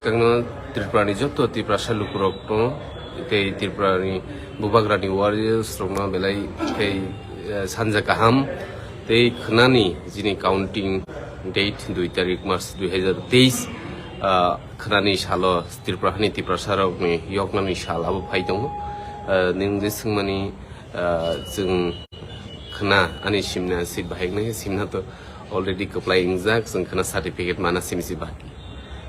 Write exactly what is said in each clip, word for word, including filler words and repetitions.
Saijakno Tripurani joto Tiprasa lukurokno tei Tripurani bubagrani warriors rokno belai tei, eh, sanja kaham tei khwnani jini counting date dui tarik March dui hazar teis, ah, khwnani salo Tripura hani Tiprasa rokni yoknani sal abo phai tongo. Ah, nwng je swngmani, ah, chwng khwna ani simna seat bahai wngnai, simna to already kwplai wngjak, chwng khwna certificate mana simi se baki.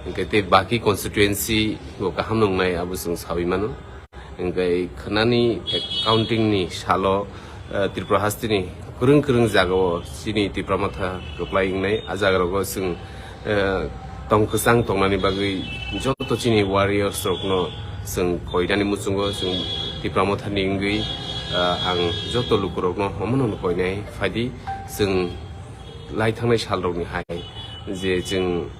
Hwnkhe tei baki constituency bo kaham nwngnai abo chwng saui mano. Hwnkhe khwnani counting ni salo, eh, Tripura hasteni kwrwng kwrwng jagao chini Tipra Motha kwplai wngnai. A jagarogo chwng, eh, tong kwchang tongnani bagwi joto chini warriors rokno chwng koinani muchungo chwng Tipra Mothani wngwi, eh, ang joto lukurokno omono koinai phaidi chwng lai thangnai salrokni hai je chwng,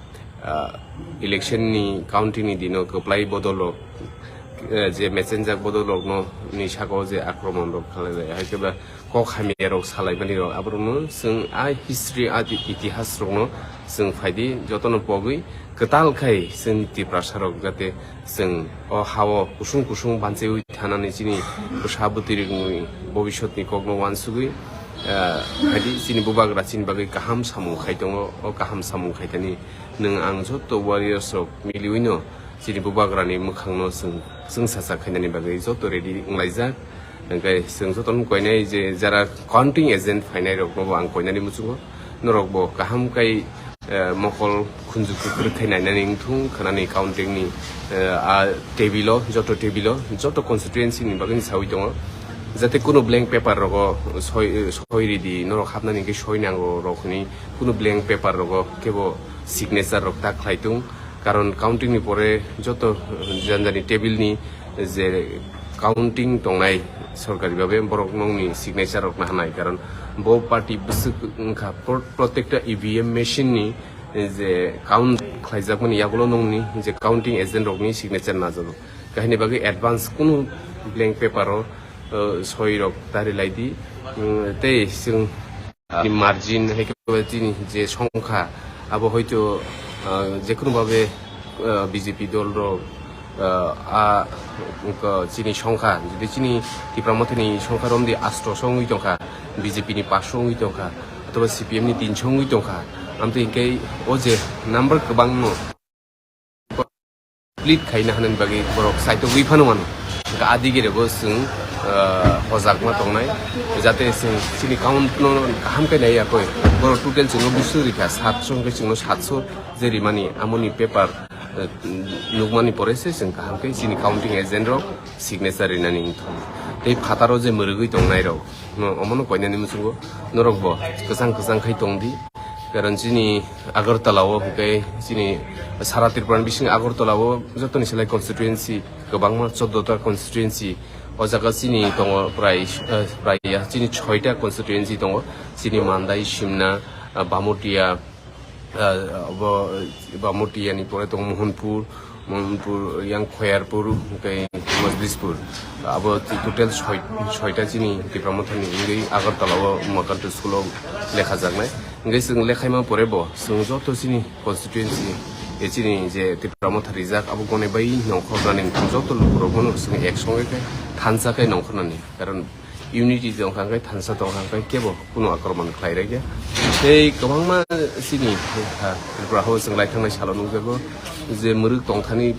ah, election ni counting ni dino kwplai bodol rok, eh, je mechenjak bodol rok no ni saka o je akromon rok khalai lai, hai khe ba kok hamya rok salai mani rok, aborok no chwng a history, a itihas rok no chwng phaidi joto no pogwi kwtal khai chwng Tiprasa rok jate chwng o ha o kusung kusung banchiwi thanani chini bwsa bwtwi rokni bobiswt ni kok no uansugwi, ah, phaidi chini bubagra chini bagwi kaham samung khai tongo, o kaham samung khai thani nwng ang joto warriors rok miliwi no chini bubagra ni mwkhang no chwng, chwng sacha khainani bagwi joto ready wnglaijak. Hwnkhe chwng joto no koinai je jara counting agent phainai rok no bo ang koinani muchungo, norok bo kaham kai, eh, mokol khunju kwrwk khai nainani wngthung khwnani counting ni, eh, a table o, joto table o, joto constituency ni bagwi saui tongo. Jate kunu blank paper rogo soi, soi ridi, norok hapnani hwnkhe soi nango rok hwnwi kunu blank paper rogo kebo signature rok ta khlai tung. Karon counting ni pore joto, eh, janjani table ni je counting tongnai sorkari babe borok nokni signature rok nahanai, karon bo party bwswk wngkha pro-, protekta E V M machine ni je count khlaijakmani yagulo nokni je counting agent rokni signature najago. Kahini bagwi advance kunu blank paper o, eh, soi rok tari lai di. Mm, tei chwng, ah, margin hai khe chini je songkha abo hoito, ah, jekunu babe, ah, B J P dol rok, ah, a, wngkha chini songkha, jodi chini Tipra Mothani songkha romdi asto so wngwi tongkha, B J P ni paso wngwi tongkha, othoba C P M ni tinso wngwi tongkha, amtwi hwnkhe o je number kwbangno complete khaina hanani bagwi borok saitogwi phano mano. Hwnkhe adigirego chwng, ah, hojakma tongnai, jate chwng chini count no kaham khe nai yakoi. Borok total chwngno busu rikha, satso hwnkhe chwngno satso je rimani amoni paper, eh, nukmani pore se chwng kaham khe chini counting agent rok signature rinani wngthong. Tei phataro je mwrwgwi tongnai rok, no, omono koinani muchungo norok bo kwchang kwchang khai tongdi. Karon chini Agartala o hwnkhe chini sara Tripura ni bising Agartala o jotoni selai constituency kwbangma choddo ta constituency. O jaga chini tongo prai, eh, prai ya, chini soita constituency tongo. Chini Mandai, Simna, ah, Bamutia, ah, abo, eh, Bamutia ni pore tongo Mohanpur, Mohanpur, yang Khoyarpur, hwnkhe Mojlispur. Abo total soi-, soita chini Tipra Mothani wngwi Agartala o Makantu school o lekha jaknai. Hwnkhe chwng lekhaima pore bo chwng joto chini constituency, e chini je Tipra Motha rijak abo gone bai nongkhornani joto lukurok bono chwng ek songe khe thansa khe nongkhornani. Karon unity tongkha hwnkhe, thansa tongkha hwnkhe kebo kunu akromon khlai rwkya. Tei kwbangma chini, ha, Tripura hao chwng lai thangnai salo nukjago je mwrwk tongthani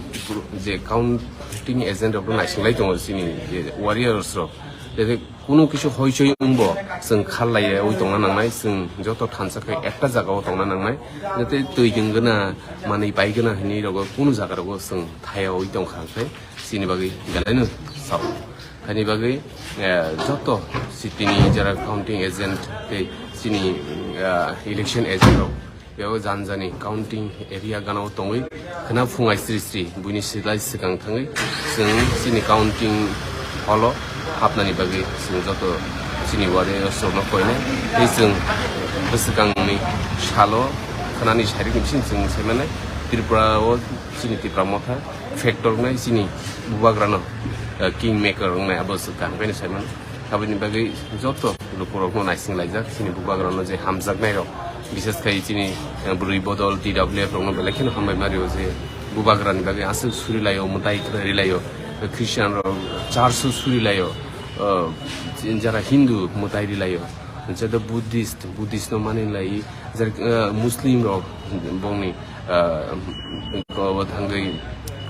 je counting agent rok naising lai tongo chini je warriors rok. Tei kunu kisu hoichoi wngbo chwng khal laiwi tongna nangnai, chwng joto thansa khe ekta jagao tongna nangnai. Jate twi gwnggwna, manwi paigwna hinwi rogo kunu jaga rogo chwng thaiwi tongkha hwnkhe chini bagwi belaino sao. Haini bagwi, eh, joto city ni jara counting agent tei chini, eh, election agent rok beo jan jani counting area gana o tongwi khwna phungai sri sri buini silai swkang thangwi chwng chini counting hall o hapnani bagwi chwng joto chini warriors rokno koinai tei chwng bwswkangni salo khwnani sarikni bising chwng saimanai Tripura o chini Tipra Motha factor wngnai chini bubagrano, eh, king maker wngnai abo se kaham khe saimano. Aboni bagwi joto lukurokno naising laijak chini bubagrano je hamjaknairok, bises khai chini, eh, bwrwi bodol T W F rokno belai kheno hambai mario je Bubagrani bagwi aswk surilaio, mwtai rilaio, Christian rok church o surilaio, uh, jara Hindu mwtai rilaio, jara Buddhist, Buddhist no mani lai, jara, uh, Muslim rok bongni, uh, obo thangwi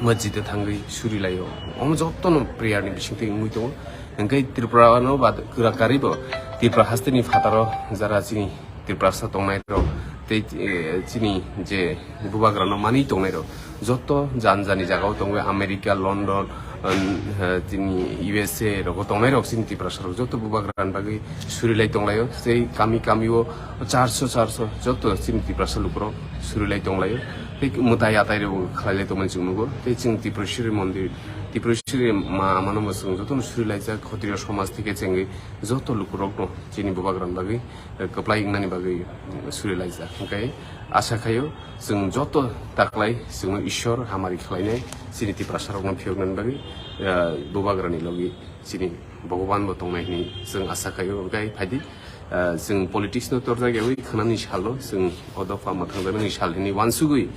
masjid o thangwi surilaio. Omo jotono prayer ni bisingtwi wngwi tongo. Hwnkhe Tripura no bad kwrak karibo Tripura hasteni phataro jara chini Tiprasa tongnai rok tei, eh, chini je Bubagrano mani tongnai rok joto jan jani jagao tongo, America, London, um, eh, chini U S A rogo tongnai rok chini Tiprasa rok joto Bubagrani bagwi surilai tonglaio. Tei kami kami o charso charso joto chini Tiprasa lukurok surilai tonglaio. Tei mwtai atai rok khlailai tongmani chwng nugo. Tei chwng Tipraswri mondir, Tipraswri ma amano bo chwng jotono surilaijak, khotrio somaj theke chengwi joto lukurokno chini Bubagrani bagwi kwplai wngnani bagwi surilaijak. Hwnkhe asa khaio chwng joto taklai chwngno Ishwar hamari khlainai, chini Tiprasarokno phiyoknani bagwi, eh, Bubagrani logi chini Bhogoban bo tongnai hwnwi chwng asa khaio. Hwnkhe phaidi, eh, chwng politics no torjak yawi khwnani salo chwng o dopha mwthangjaknani sal hwnwi uansugwi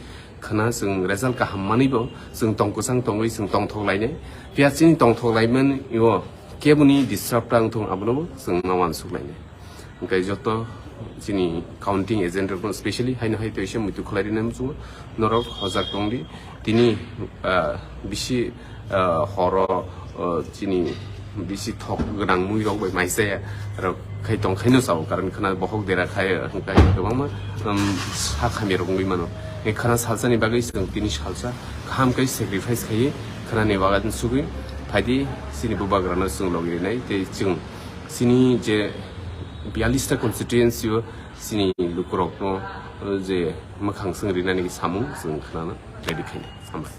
khwna chwng result kaham manwi bo chwng tong kwchang tongwi chwng tongthok lainai. Phiya chini tongthok laimani o keboni disturb ta wngthung abono bo chwng ma uansuk lainai. Hwnkhe joto chini counting agent rokno specially haino hai toisa muitu khlai rinai muchungo norok hojak tongdi. Tini, ah, bisi, ah, horo, ah, chini bisi thok gwnang mui rok bai maisaya rok khai tong khaino sao, karon khna bohok dera khai hwnkhe kwbangma, um, sa khamya rok wngwi mano. E khna salsani bagwi chwng tini salsa kaham khe sacrifice khaiwi khnani bagwi sugwi phaidi chini Bubagrano chwng logi rinai tei chwng chini je biyalista constituency o chini lukurokno, uh, je mwkhang swng rinani samung chwng khnana ready khainai. Hambai.